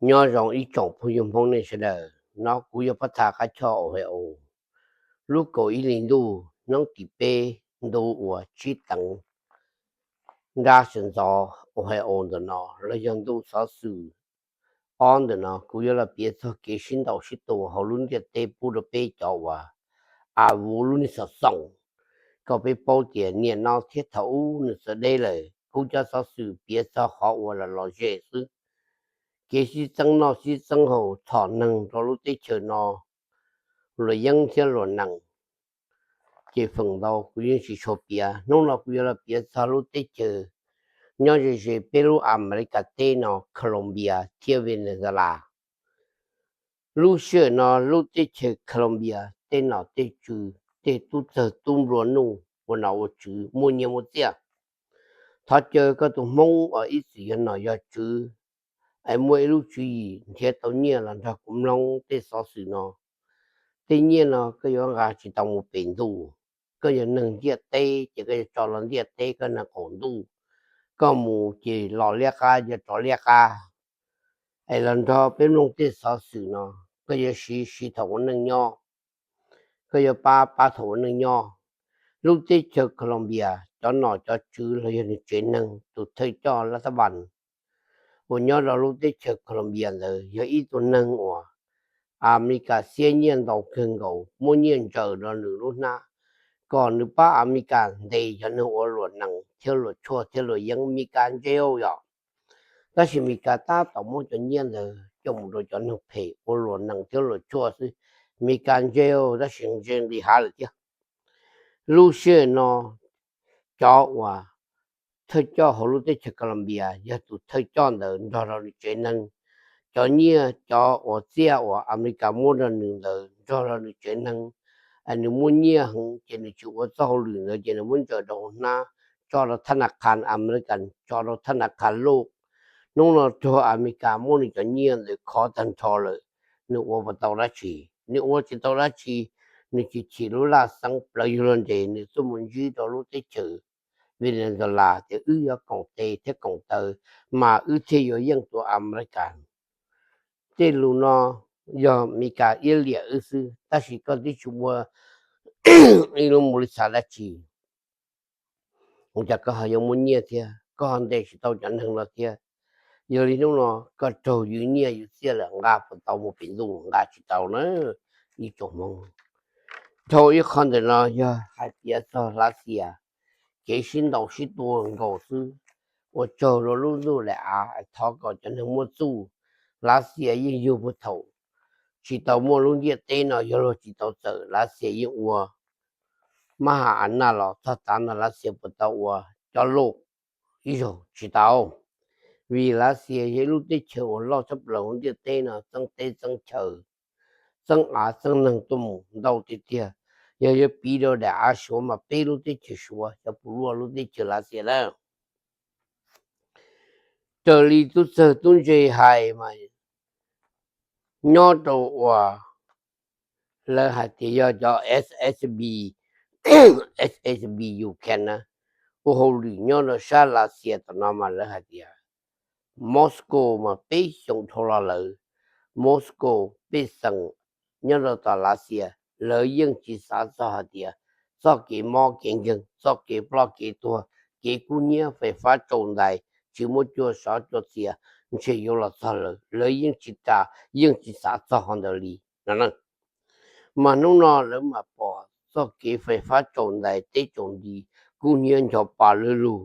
Nyob zoo ib tsoom phooj ywg Hmoob nej sawv daws, no kuv yog Pab Thaj Qab Choj Ohio. Lub kaum ib hli ntuj hnub tim peb ntu uas tsib teev nrab sawv ntxov Ohio ntawm no los yog ntuj xov xwm ob ntawm no, kuv yuav los piav txog kev sib ntaus sib tua hauv lub ntiaj teb pub rau peb cov uas av vuv lub neej xov xoom, kom peb paub tias niaj no thiab thaum ub nws txawm deb lawm. Kuv cov xov xwm piav txog qhov uas los los zem xwb. Kev sib txeeb noj sib txeeb haus thom neeg rau lub teb chaws no, luam yeeb thiab luam nees ces feem ntau kuv yeej tsis tshua piav. Hnub no kuv yuav los piav txog lub teb chaws nyob ze ze peb lub Amelikas teb no, Colombia thiab Venezuela. Lub sij hawm no lub teb chaws Colombia tej nom tej tswv, tej tub txawg tub nplua nuj ua nom ua tswv muaj nyiaj muaj txiaj. Thov caw koj tus Hmoob uas ib txwm yog nom yog tswv es muaj ib lub tswv yim nrhiav tau nyiaj los nrog kuv mloog tej xov xwm no. Tej nyiaj no koj yuav nqa tsis tau mus pem ntuj. Koj yog neeg ntiaj teb ces koj yuav tso rau ntiaj teb, koj neeg qaum ntuj, koj mus ces los liab qab yuav rov liab qab. Es los nrog peb mloog tej xov xwm no, koj yuav siv siv thaum ua neej nyob, koj yuav pab pab thaum ua neej nyob. Lub teb chaws Colombia, cov nom cov tswv los yog nws tsev neeg, tus thawj coj Lav Thab Npas uas nyob rau lub teb chaws Colombia ntawd yog ib tug neeg uas Amelikas xiab nyiaj ntau kawg nkaus, muab nyiaj ntsaws rau nws lub hnab kom nws pab Amelikas ntes cov neeg ua luam nees thiab luam tshuaj thiab luam yeeb, Amelikas ntse yom. Tab sis Amelikas tab tom muab cov nyiaj ntawd coj mus rau cov neeg phem ua luam nees thiab luam tshuaj xwb, Amelikas ntse, tab sis ntse nqis hav lawm thiab. Lub sij hawm no cov uas thawj coj hauv lub teb chaws Colombia yog tus thawj coj ntawd nrog rau nws tsev neeg, cov nyiaj cov uas txiaj uas Amelikas muab rau nws ntawd nrog rau nws tsev neeg. Nws muaj nyiaj heev ces nws tsis ua txoj hauj lwm ntawd ces nws muab ntsaws rau hauv hnab, tso rau thab na khas Amelikas, tso rau thab na khas loj. Hnub no raug Amelikas muab nws cov nyiaj ntawd khov tag nrho lawm, nws ua puas tau dab tsi? Nws ua tsis tau dab tsi. Nws chim chim lub laj xeeb plaws yug luag nres, nws tuaj mus ntsib rau lub teb chaws Venezuela tias wb yuav koom tes thiab koom taw mas wb thiaj yuav yeej tua Amelikas. Tej lus no yog Amelikas iab liam wb xwb, tab sis koj twb tsis ua ib lub mus li xav dab tsi, ua cas koj ho yuav muaj nyiaj thiab, koj ho ntes tsis tau cov neeg no thiab? Yog li hnub no koj raug yus nyiaj yus txiaj lawm, nqa puas tau mus pem ntuj? Nqa tsis tau na, ib tsoom Hmoob. Dhau ib qho ntawm no yog hais piav txog Lav Xias, kev sib ntaus sib tua nkaus xwb, ua tsaug rau lub ntuj daim av, thov kom cov neeg muaj txuj. Lav Xias yeej yug puag thaum tsis tau muaj lub ntiaj teb no, yog luag tsis tau txawm Lav Xias yeej ua. Mab ha a naj los txog tav no Lav Xias puas tau ua cov loj? Ib zaug tsis tau. Vim Lav Xias yog ib lub teb chaws uas loj tshaj plaws hauv ntiaj teb no, txeeb teb txeeb chaw, txeeb av txeeb neeg tuaj mus ntau tiag tiag. Yog yuav piv rau daim av Suav mas peb lub teb chaws Suav xyov puas luaj lub teb chaws Lav Xias lawm. Raws li tub txawg tub ntse hais mas nyob rau uas lawv hais tias yog cov SSB, SSB Ukraine na, ua hauj lwm nyob rau sab Lav Xias tom no mas lawv hais tias Moscow mas peb xyoo dhau los lawm, Moscow pej xeem nyob rau tom Lav Xias lawv yeej tsis xav txog hais tias txoj kev mob kev nkeeg, txoj kev ploj kev tuag, kev kub hnyiab, fais fab tsaus ntais, tsis muaj cua sov cua txias ntshe yuav los txog lawv, lawv yeej tsis kam, yeej tsis xav txog qhov ntawd li no. Mas hnub no lawv mam pom txoj kev fais fab tsaus ntais, teb tsaus nti, kub hnyiab ncho pa lwj lug,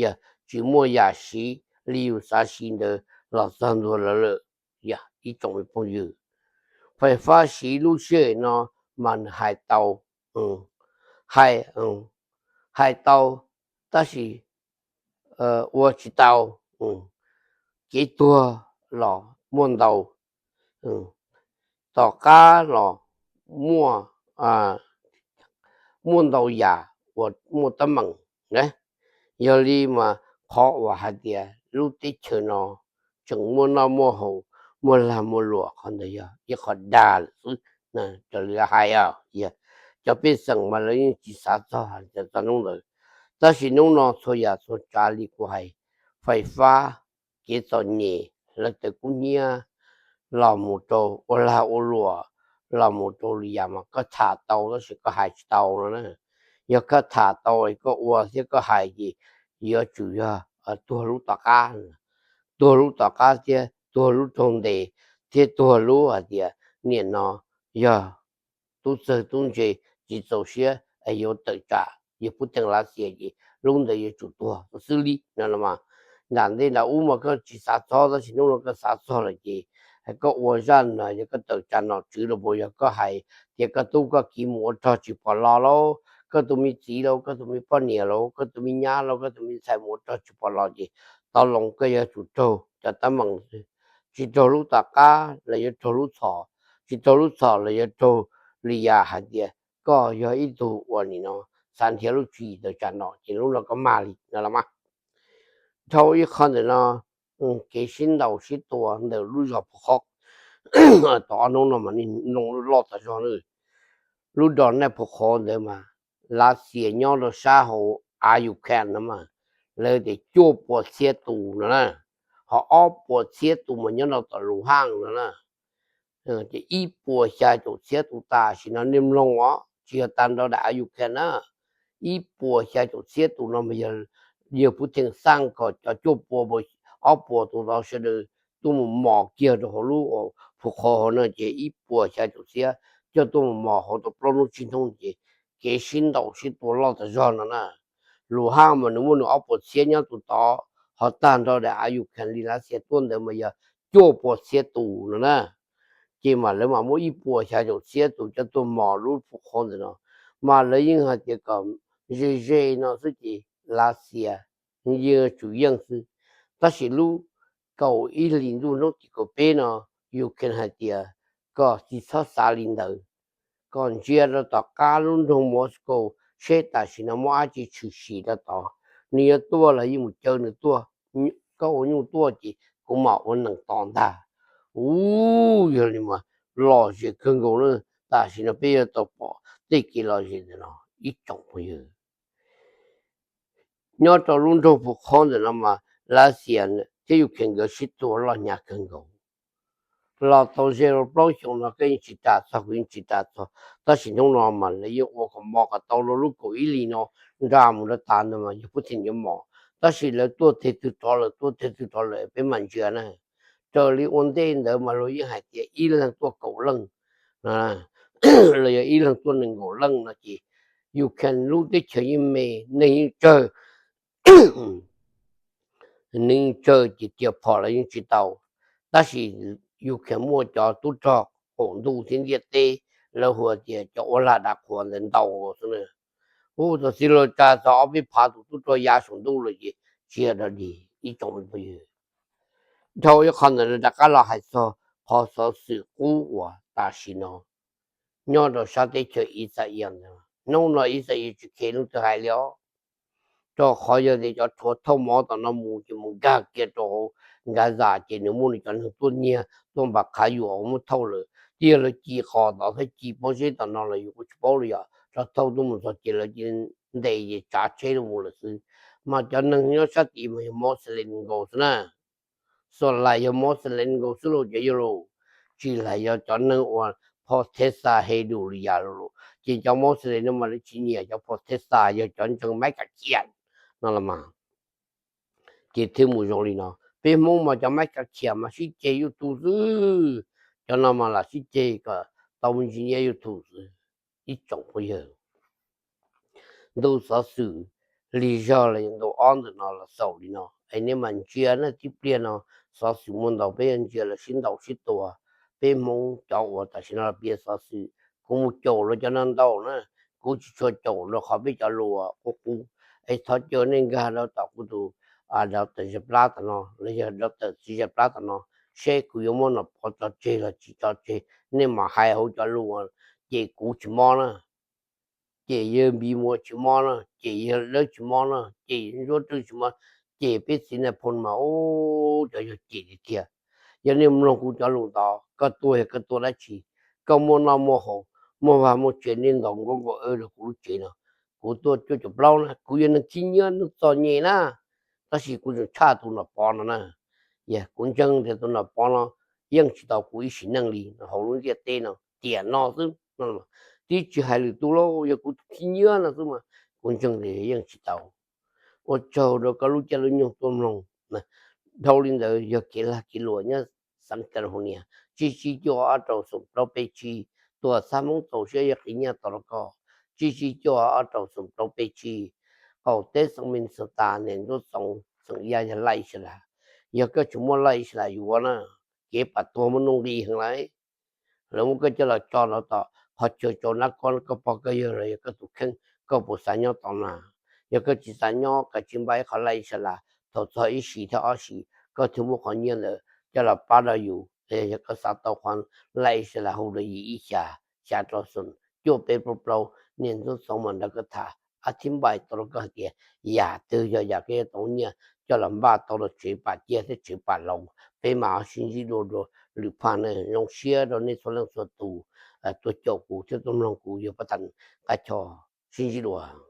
yog tsis muaj yam siv li yus xav siv ntawd los txog ntua lawv lawm. Yog ib tsoom phooj ywg, fais fab siv lub sij hawm no mas nws hais tau, hais, hais tau, tab sis ua tsis tau. Kev tuag los muaj ntau, tom qab los muaj, muaj ntau yam uas muaj teeb meem na. Yog li mas qhov uas hais tias lub teb chaws no tseem muaj noj muaj haus, muaj lag muaj luam, qhov ntawd yog ib qho dag lawm xwb. Raws li hais, cov pej xeem mas lawv yeej tsis xav txog hais tias txog hnub ntawd. Tab sis hnub no txhua yam txhua tsav li kuv hais, fais fab, kev txom nyem, lawv tawm kub hnyiab, los mus rau ua lag ua luam, los mus rau li yam mas koj tham tau tab sis koj hais tsis tau no na. Yog koj tham tau koj ua thiab koj hais ces yuav tsum yog tuag lub tom qab, tuag lub tom qab thiab tuag lub raug ntes, thiab tuag lub hais tias niam no yog tub txawg tub ntse tsis txaus siab es yuav tawm tsam yog puv teej Lav Xias ces lub ntawd yuav tsum tuag xwb li no los mas. Nram ntej nram ub mas koj tsis xav txog tab sis hnub no koj xav txog lawm ces koj ua zaj no yog koj tawm tsam nom tswv los puas yog koj hais tias koj tub koj kiv mus ua rog tsis pom los lauj, koj tus me txiv lauj, koj tus me poj niam lauj, koj tus me nyab lauj, koj tus me ntxhais mus ua rog tsis pom los ces tau los koj yuav tsum raug cov teeb meem, tsis raug lub tom qab los yuav raug lub txhom, tsis raug lub txhom los yuav raug li yam hais tias koj yog ib tug uas nim no xav nrhiav lub tswv yim tawm tsam no ces lub no koj mag li no los mas. Dhau ib qho ntawm no, kev sib ntaus sib tua ntawm lub zos Phu Qhov, tau ob hnub no mas nej mloog loj tas zog na. Lub zos Naj Phu Qhov ntawd mas Lav Xias nyob rau sab hauv Ukraine no mas lawv tias cuaj puas txhiab tus no na, ho ob puas txhiab tus mas nyob rau tom Luhansk no na. Ces ib puas xya caum txhiab tus tam sim no nej mloog os, tsis yog tag nrho daim Ukraine na. Ib puas xya caum txhiab tus no mas yog Putin xaj kom cov cuaj puas, ob puas tus tod sawv daws tuaj mus mos kiag rau hauv lub Phu Qhov hauv no ces ib puas xya caum txhiab coj tuaj mus mos hauv tau plaub hnub tsib hnub ces kev sib ntaus sib tua loj tas zog no na. Luhansk mas nws muaj nws ob puas txhiab nyob tus tod, ho tag nrho daim Ukraine li Lav Xias tuaj ntawd mas yog cuaj puas txhiab tus no na. Ces mas lawv mas muab ib puas xya caum txhiab tus coj tuaj mos lub Phu Qhov ntawm no, mas lawv yeej hais tias kom ze ze no xwb ces Lav Xias yeej tsum yeej xwb. Tab sis lub kaum ib hlis ntuj hnub tim kaum peb no, Ukraine hais tias kom tsis txhob xav li ntawd, kom ntsia rau tom qab lub nroog Moscow seb tam sim no muaj dab tsi tshwm sim rau tod. Nws yuav tuaj los yeej mus caw nws tuaj, koj ua nyuj tuaj ces kuv mam ua nees tos ntag. Ub, yog li mas lom zem kawg nkaus na. Tam sim no peb yuav tau pom tej kev lom zem ntawm no ib tsoom phooj ywg. Nyob rau lub nroog Phu Qhov ntawm no mas Lav Xias thiab Ukraine nkawd sib tua loj hnyav kawg nkaus. Los tau ze rau plaub xyoos no koj yeej tsis ras txog, kuv yeej tsis ras txog, tab sis hnub no mas lawv yeej ua kom mos kom tau rau lub kaum ib hlis no nra mus rau tas ntawd mas yog Putin yuav mos. Tab sis lawv tuaj teg twg rov lawm, tuaj teg twg rov lawm peb mam ntsia na. Raws li ua ntej ntawd mas luag yeej hais tias ib leeg tuaj kaum leej, los yog ib leeg tuaj nees nkaum leej no ces Ukraine lub teb chaws yeej me, neeg yeej tsawg, neeg yeej tsawg ces cia phom los yeej tsis tau. Tab sis Ukraine muaj cov tub rog qaum ntuj thiab ntiaj teb, lawv hu tias cov ua lag dav qhuas ntawd ntau nkaus xwb na. Ub, txog txiv laug tsa txog ob peb phav tus tub rog ya saum ntuj lawm ces tsis yog dog dig ib tsoom phooj ywg. Dhau ib qho ntawm no rov qab los hais txog qhov xov xwm qub uas tam sim no nyob rau sab teb chaws Ixayees ntawd. Hnub no Ixayees tsis kheev leej twg hais li os, rau qhov yog tias cov rhuav thauj mov tom no mus ces mus nkag kiag rau hauv Gaza ces nws muaj nws cov neeg tuaj nyiag tuaj npam qhav yuam uas muab thauj lawm. Twb yog lawv ci qos tod thiab ci pob zeb tom no los yus kuj tsis paub li yom, rov thauj tuaj mus txog ces lawv cia ntes ces tsav tsheb los mus lawm xwb. Mas cov neeg nyob sab tid mas yog Moslem nkaus xwb na. Xuas lais yog Moslem nkaus xwb lauj cov yawg lauj, tsis lais yog cov neeg uas Protestant Hindu li yam lauj. Ces cov Moslem no mas lawv tsis nyiam cov Protestant, yog cov ntseeg Maiv Kam Khiam no los mas. Ces thiaj mus zoo li no. Peb Hmoob mas cov Maiv Kam Khiam mas sib ceg YouTube xwb, cov no mas lam sib ceg kom tau me ntsis nyiaj YouTube xwb ib tsoom phooj ywg. Ntu xov xwm lig zog los yog ntu ob ntawm no los xaus li no es nej mam ntsia na. Tib pliag no xov xwm muaj ntau, peb yuav ntsia lawv sib ntaus sib tua. Peb Hmoob cov uas tam sim no los piav xov xwm, kuv mus caum lawv cov no ntau na, kuv tsis tshua caum rau qhov peb cov lus qub qub. Es thov caw nej nkag rau tom kuv tus, rau tom zaj plab tom no los yog rau tom txiv zaj plab tom no, seb kuv yuav muab Nom Pov tso tseg los tsis tso tseg. Nej mam hais hauv cov lus, ces kuv tsis mob na, ces yawg Npis Muas tsis mob na, ces yawg Dawb tsis mob na, ces Ntsuab Rwj tsis mob, ces peb txiv Nais Phoo mas ub, cov yog cem tiag tiag. Yog nej mloog kuv cov lus ntawd, koj tuaj yog koj tuaj dab tsi? Koj muaj noj muaj haus, muaj vaj muaj tsev, nej ntaus nkaub nkaus rau kuv lub tsev no. Kuv tuaj cuaj caum plaub na, kuv yog neeg khib nyiab neeg txom nyem na, tab sis kuv tseem tshaj tus Nom Pov no na. Yog kuv ntseeg tias tus Nom Pov no yeej tsis tau kuv ib sim neej li. Hauv lub ntiaj teb no tiam no xwb, twb tsis hais lwm tus lauj, yog kuv tus khib nyiab no xwb mas kuv ntseeg tias yeej tsis tau. Ua tsaug rau koj lub caij lub nyoog tuaj mloog. Dhau li ntawd yog kev lag kev luam nyob xeev California, tsib tsib cuaj ob rau xoom plaub peb tsib. Tuam txhab Hmoob txaus siab yog qiv nyiaj tau rau koj, tsib tsib cuaj ob rau xoom plaub peb tsib. Qaum teb xeev Minnesota, niam ntxub xoov xeem Yaj yog laj Islas. Yog koj tseem muaj laj Islas yuav na, kev pam tuag muaj nuj nqis heev lawm. Lawv muab koj coj los tso rau tom qhov chaw tsaus nab kob, koj pog koj yawg los yog koj tus kheej, koj puas xav nyob tom na? Yog koj tsis xav nyob, kav tsij npaj ib qho laj Islas, thaum txog ib sim thiab ob sim koj thiaj muab qhov nyiaj ntawd coj los pab rau yus. Yog koj xav tau qhov laj Islas hu rau yim ib xya, xya rau xoom cuaj peb plaub plaub, niam ntxub xoov mas nrog koj tham, ab thib npais tau rau koj hais tias yam twg yog yam koj yuav tau nyiaj coj los npaj tau rau tsev pam ciaj thiab tsev pam laus. Peb mam sib ntsib dua rau lwm phaj na. Zoo siab rau nej txhua leej txhua tus tuaj caum kuv thiab tuaj mloog kuv yog Paj Thas Nqaj Choj. Sib ntsib dua.